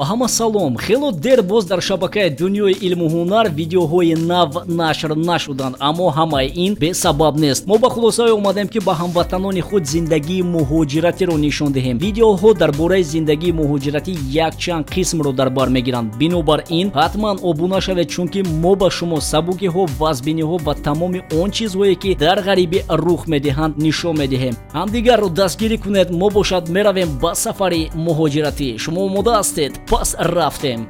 Ба ҳама салом. Хело дер боз дар шабакаи дунёи илму ҳунар видеоҳои нав нашр нашуданд, аммо ҳамаи ин бесабаб нест. Мо ба хулосае омадем, ки ба ҳамватанони худ зиндагии муҳоҷиратиро нишон диҳем. Видеоҳо дар бораи зиндагии муҳоҷиратӣ якчанд қисмро дар бар мегиранд. Бинобар ин ҳатман обуна шавед, чунки мо ба шумо сабукиҳо, вазбиниҳо ва тамоми он чизҳое, ки дар ғарибӣ рух медиҳанд, нишон медиҳем. Ҳамдигарро дастгирӣ кунед. Мо бошад меравем ба сафари муҳоҷиратӣ. Шумо омода ҳастед? Пас рафтем.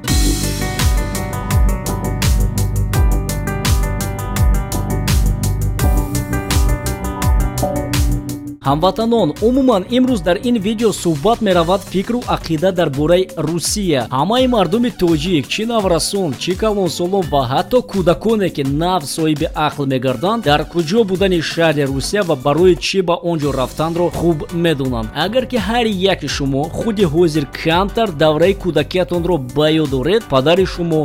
Ҳамватанон, умуман имрӯз дар ин видео суҳбат меравад фикру ақида дар бораи Русия. Ҳамаи мардуми тоҷик, чӣ наврасон, чӣ калонсолон ва ҳатто кӯдаконе, ки нав соҳиби ақл мегарданд, дар куҷо будани шаҳри Русия ва барои чӣ ба он ҷо рафтанро хуб медонанд. Агар ки ҳар яки шумо худи ҳозир камтар давраи кӯдакиятонро ба ёд доред, падари шумо,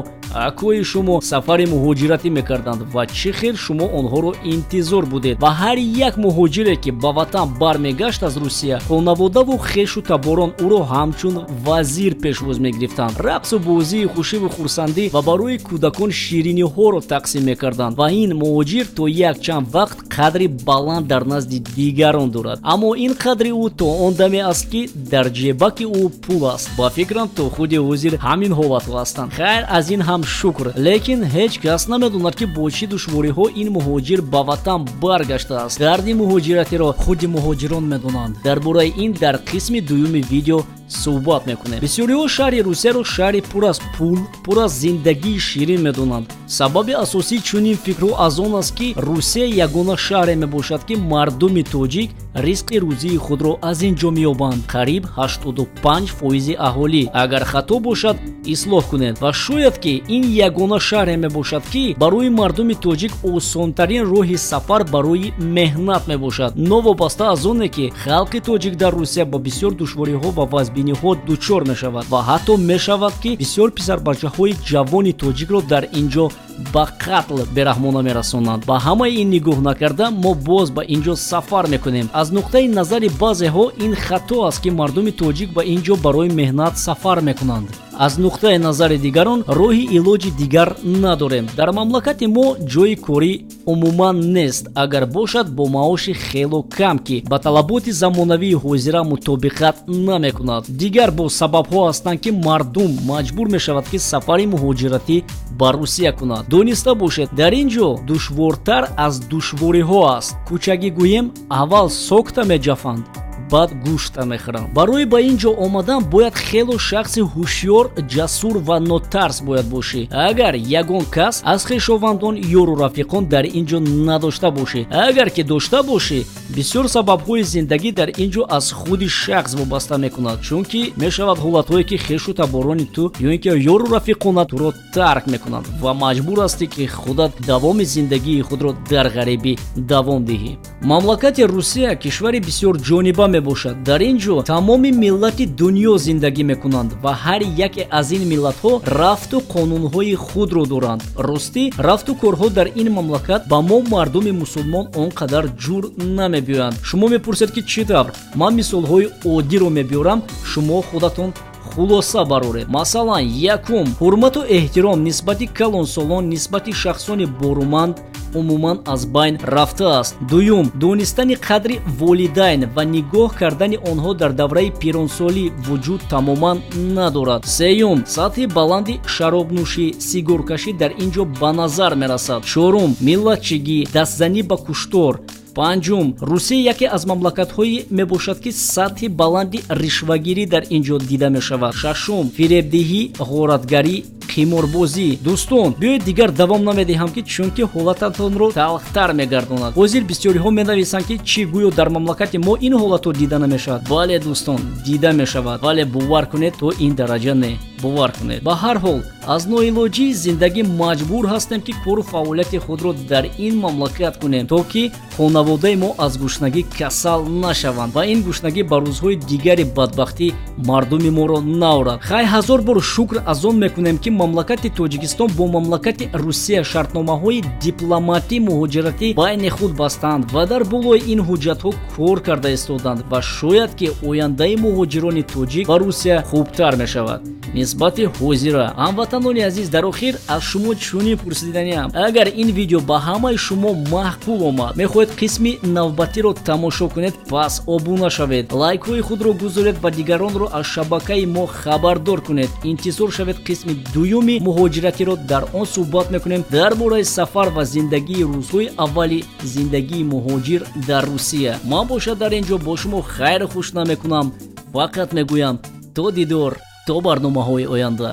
акои шумо сафари муҳоҷиратӣ мекарданд ва чӣ хел шумо онҳоро интизор будед. Ва ҳар як муҳоҷире, ки ба ватан бармегашт аз Русия, хонаводаву хешу таборон ӯро ҳамчун вазир пешвоз мегирифтанд. Рақсу бозии хушиву хурсандӣ ва барои кӯдакон шириниҳоро тақсим мекарданд ва ин муҳоҷир то якчанд вақт қадри баланд дар назди дигарон дорад. Аммо ин қадри ӯ то он даме аст, ки дар ҷебаки ӯ пул аст. Ба фикрам, то худи ҳозир ҳамин ҳолатҳо ҳастанд. Хайр, аз ин ҳам шукр, лекин ҳеҷ кас намедонад, ки бо чӣ душвориҳо ин муҳоҷир ба ватан баргаштааст. Дарди муҳоҷиратиро худи муҳоҷирон медонанд. Дар бораи ин дар қисми дуюми видео суҳбат мекунем. Бисёриҳо шаҳри Русияро шаҳри пур аз пул, пур аз зиндагии ширин медонанд. Сабаби асосии чунин фикрҳо аз он аст, ки Русия ягона шаҳре мебошад, ки мардуми тоҷик ризқи рӯзии худро аз ин ҷо меёбанд. Қариб 85% аҳолӣ. Агар хато бошад, ислоҳ кунед. Ва шояд ки ин ягона шаҳре мебошад, ки барои мардуми тоҷик осонтарин роҳи сафар барои меҳнат мебошад. Новобаста аз оне, ки халқи тоҷик дар Русия ба бисёр душвориҳо ва вазбиниҳо дучор мешавад ва ҳатто мешавад, ки бисёр писарбачаҳои ҷавони тоҷикро дар ин ҷо ба қатл бераҳмона мерасонанд. Ба ҳамаи ин нигоҳ накарда, мо боз ба ин ҷо сафар мекунем. Аз нуқтаи назари баъзеҳо ин хато аст, ки мардуми тоҷик ба ин ҷо барои меҳнат сафар мекунанд. Аз нуқтаи назари дигарон роҳи илоҷи дигар надорем. Дар мамлакати мо ҷои корӣ умуман нест, агар бошад бо маоши хело кам, ки ба талаботи замонавии ҳозира мутобиқат намекунад. Дигар боз сабабҳо ҳастанд, ки мардум маҷбур мешавад, ки сафари муҳоҷиратӣ ба Русия кунад. Дониста бошед, дар ин ҷо душвортар аз душвориҳо аст. Кӯчагӣ гӯем, аввал сокта меҷафанд, баъд гӯшта мехӯранд. Барои ба ин ҷо омадан бояд хело шахси ҳушёр, ҷасур ва нотарс бояд бошӣ. Агар ягон кас аз хешовандон, ёру рафиқон дар ин ҷо надошта бошӣ, агар ки дошта бошӣ, бисёр сабабҳои зиндагӣ дар ин ҷо аз худи шахс вобаста мекунад, чунки мешавад ҳолатҳое, ки хешу таборони ту ё ин ки ёру рафиқонат туро тарк мекунанд ва маҷбур ҳастӣ, ки худат давоми зиндагии худро дар ғарибӣ давом диҳӣ. Мамлакати Русия кишвари бисёр ҷониба мебошад. Дар ин ҷо тамоми миллати дунё зиндагӣ мекунанд ва ҳар яке аз ин миллатҳо рафту қонунҳои худро доранд. Ростӣ, рафту корҳо дар ин мамлакат ба мо мардуми мусулмон он қадар ҷур намебиёянд. Шумо мепурсед, ки чӣ тавр? Ман мисолҳои оддиро мебиёрам, шумо худатон хулоса бароред. Масалан, якум, ҳурмату эҳтиром нисбати калонсолон, нисбати шахсони боруманд умуман аз байн рафтааст. Дуюм, донистани қадри волидайн ва нигоҳ кардани онҳо дар давраи пиронсолӣ вуҷуд тамоман надорад. Сеюм, сатҳи баланди шаробнӯшӣ, сигоркашӣ дар ин ҷо ба назар мерасад. Чорум, миллатчигӣ, дастзанӣ ба куштор. Панҷум, Русия яке аз мамлакатҳое мебошад, ки сатҳи баланди ришвагирӣ дар ин ҷо дида мешавад. Шашум, фиребдиҳӣ, ғоратгарӣ, қиморбозӣ. Дӯстон, биёед дигар давом намедиҳам, ки чунки ҳолататонро талхтар мегардонад. Ҳозир бисёриҳо менависанд, ки чӣ гӯё дар мамлакати мо ин ҳолатҳо дида намешавад. Бале дӯстон, дида мешавад, вале бовар кунед, то ин дараҷа не. Бовар кунед. Ба ҳар ҳол, аз ноилоҷии зиндагӣ маҷбур ҳастем, ки кору фаъолияти худро дар ин мамлакат кунем, то ки хонаводаи мо аз гушнагӣ касал нашаванд ва ин гушнагӣ ба рӯзҳои дигари бадбахтӣ мардуми моро наорад. Хай, ҳазор бор шукр аз он мекунем, ки мамлакати Тоҷикистон бо мамлакати Русия шартномаҳои дипломатӣ муҳоҷиратӣ байни худ бастанд ва дар болои ин ҳуҷҷатҳо кор карда истоданд ва шояд ки ояндаи муҳоҷирони тоҷик ба Русия хубтар мешавад. Нисбати ҳозира. Ҳамватанони азиз, дар охир аз шумо чунин пурсиданиам: агар ин видео ба ҳамаи шумо маъқул омад, мехоҳед қисми навбатиро тамошо кунед, пас обуна шавед, лайкҳои худро гузоред ва дигаронро аз шабакаи мо хабардор кунед. Интизор шавед қисми дуюми муҳоҷиратиро. Дар он суҳбат мекунем дар бораи сафар ва зиндагии рӯзҳои аввали зиндагии муҳоҷир дар Русия. Ман бошад дар ин ҷо бо шумо хайру хуш намекунам, фақат мегӯям то дидор, то барномаҳои оянда.